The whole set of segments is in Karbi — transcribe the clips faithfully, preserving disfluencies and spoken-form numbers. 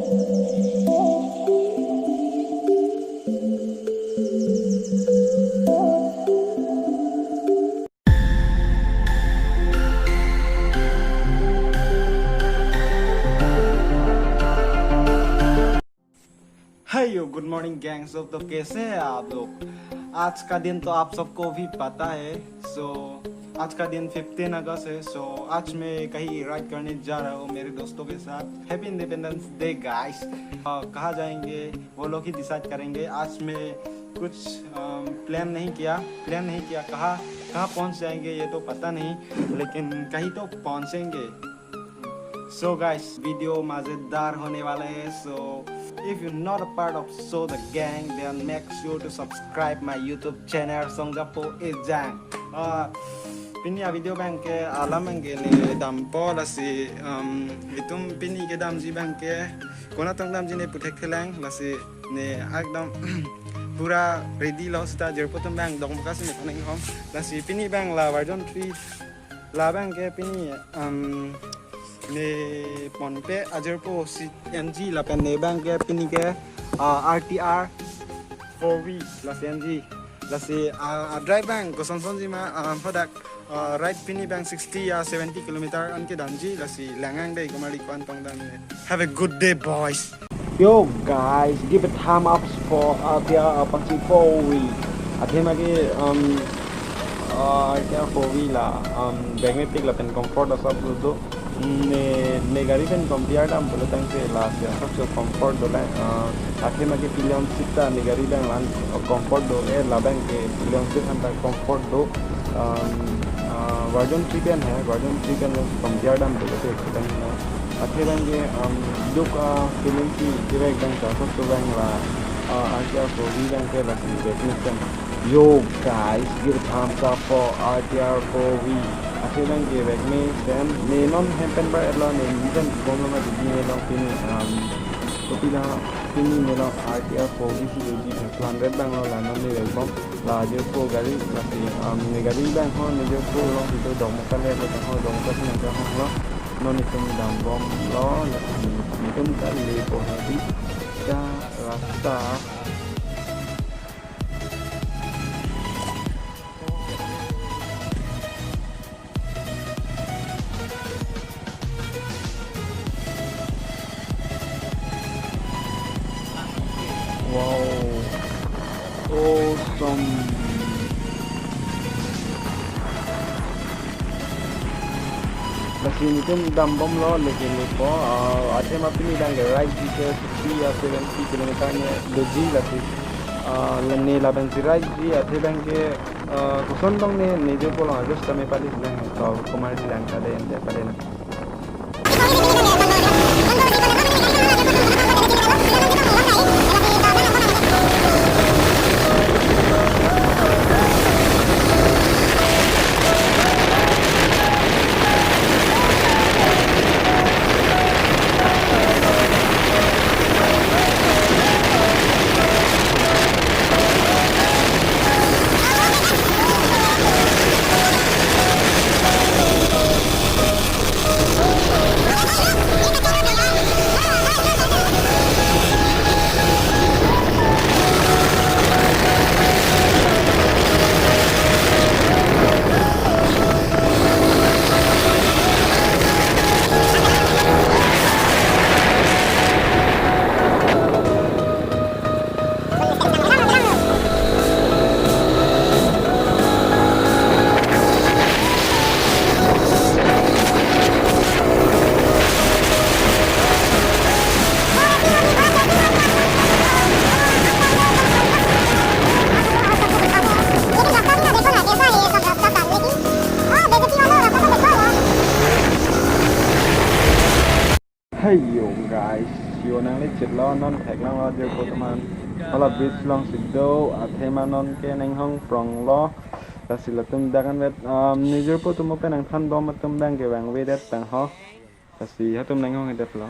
Hey yo, good morning gang, so तो कैसे हैं आप लोग? आज का दिन तो आप सबको भी पता है। So आज का दिन फिफ्टीन अगस्त है। So आज मैं कहीं राइड करने जा रहा हूँ मेरे दोस्तों के साथ। Happy Independence Day guys। कहाँ जाएंगे वो लोग ही डिसाइड करेंगे। आज मैं कुछ प्लान नहीं किया, प्लान नहीं किया कहाँ कहाँ पहुँच जाएंगे ये तो पता नहीं, लेकिन कहीं तो पहुँचेंगे। So guys, video मजेदार होने वाला है। So if you not a part of So The Gang, then make sure to subscribe my YouTube channel Songjapo Ejang. Ah, pini a video abang ke alam abang ke ne dampo, lasi um, itum pini kedamji abang ke konat tong damji ne puthek thelang, lasi ne ekdom pura ready lo seta jirpo atum abang dong buka si ne paning hom. Lasi pini abang la version three la abang ke pini um, ne ponpe ajirpo C N G lapen ne abang ke pini ke uh, R T R four V la C N G. Lasi uh, a drive abang koson sonji ma um, hadak uh, ride pini abang sixty ya seventy kilometer an kedamji, lasi lang-ang dei komarli ko-an tong dam ne. Have a good day, boys. Yo guys, give a thumb up for uh, the uh, Apache four V. Athema ke um uh, R T R four V la um bag me tik lapen comfort asap lo do. Ne ne gari pen compare dam pulo tangte la ya asap so comfort do la uh, athema ke pillion seat ta ne gari abang lan uh, comfort do, eh la abang ke pillion seat han ta comfort do. Um uh, version three pen hai, version three pen lo compare dam pulo te tang na. Athe abang ke um duk uh, feeling si kevek abang ta so abang la uh, R T R four V abang ke la si bag me pen. Yo guys, give a thumbs up for R T R four V. Athe abang ke bag me pen ne non hem pen bar etlo ne ni pen bom lo ma di ne long pini um kopi la pini ne long R T R four V si doji two hundred abang lo la non ne bag bom. La jirpo gari lasi um, ne gari abang ho ne jirpo along si do Dongmukak le abang ho Dongmukak si nang ho lo. Non itum dambom lo lasi itum ta lepo hari ta rasta. Wow. Awesome. Lasi netum dambom lo leke lepo, ah, athema pini abang ke ride ji ke sixty ya seventy kilometer ne doji lasi. Ah, la ne lapen si ride ji athe abang ke, ah, koson tong ne ne jirpo along adjust tame pali lang to komarli lang ta de ente pali na. Hey yo guys, yo nangli chitlo non theklang lo jirpo atum an. Hala bridge along si do, athema non ke nanghong prong lo. Lasi latum dak anvet, um, ne jirpo atum pen nangthan bom atum abang ke vangvedet tang ho. Lasi hatum nanghong hedet lo.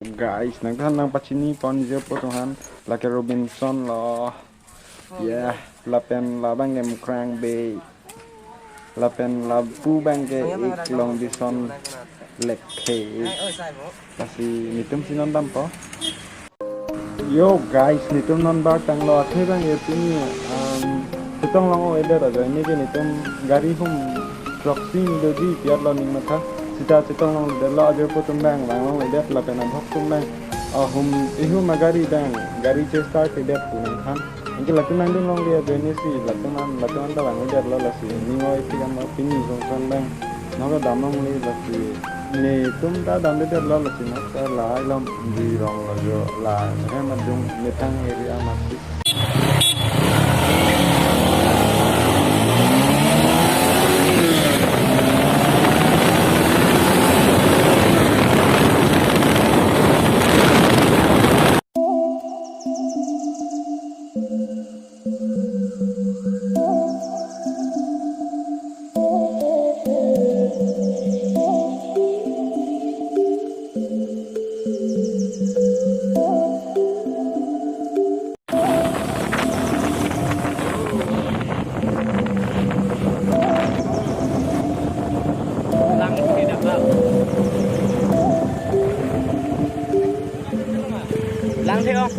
Guys, nangthan nangpachini pon jirpo atum an, lake Robinson lo. Yeah, lapen labang ke Mukrang Bay. Lapen lapu abang ke ik Long Bison. Lekhe. Lasi netum si non dampo. Yo guys, netum non bak tanglo, athe bang ya pini, um, Chittagong longledetlo ajoine ke netum gari hum throksi doji pi-arlo ning matha. Sita Chittagong longledetlo, ajirpo atum bang, bang longledet lapen abhok atum bang. Oh, hum, ihum agari bang, gari che-start-edet pu nangkhan. Anke latum nangdun longle ajoine si, latum an, latum an ta langledetlo lasi, ning oi thik an pini songsan bang. Nokdam longle lasi, netum ta damledetlo lasi, nokta lahai lom jirong lo jo, la, hem adung, methang area masi. Lang the ong.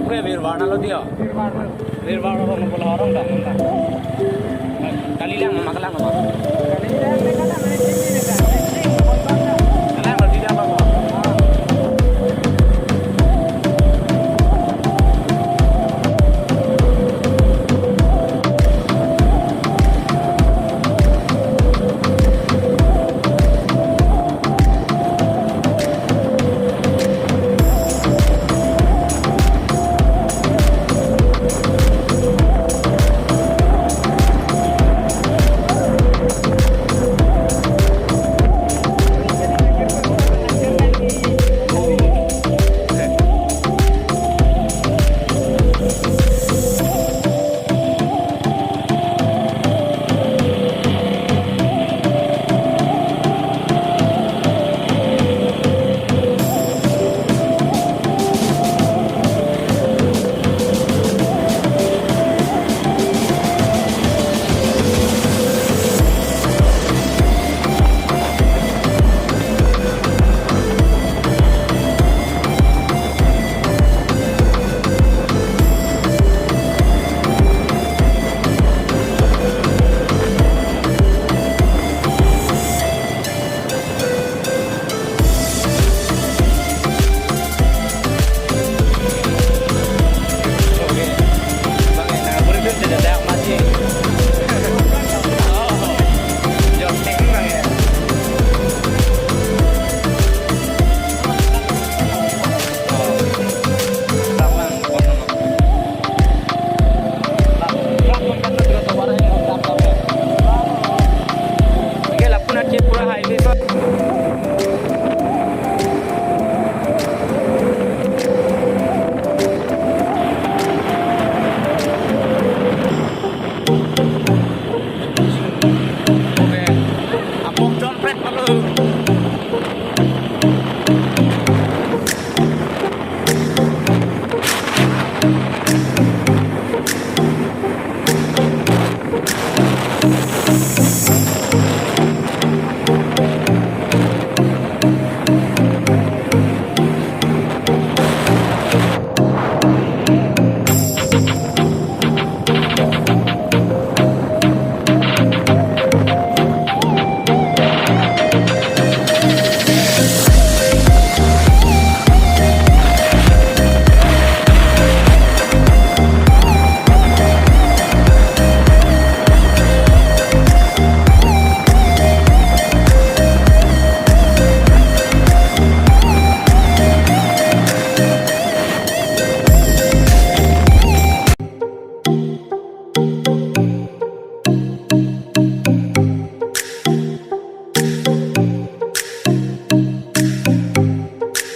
Kue birbar nalo dia. Birbar nalo. Birbar nalo, nang bola orang dah, nang dah. Kali lang, mak lang, mak. Kali lang, mak lang, mak lang.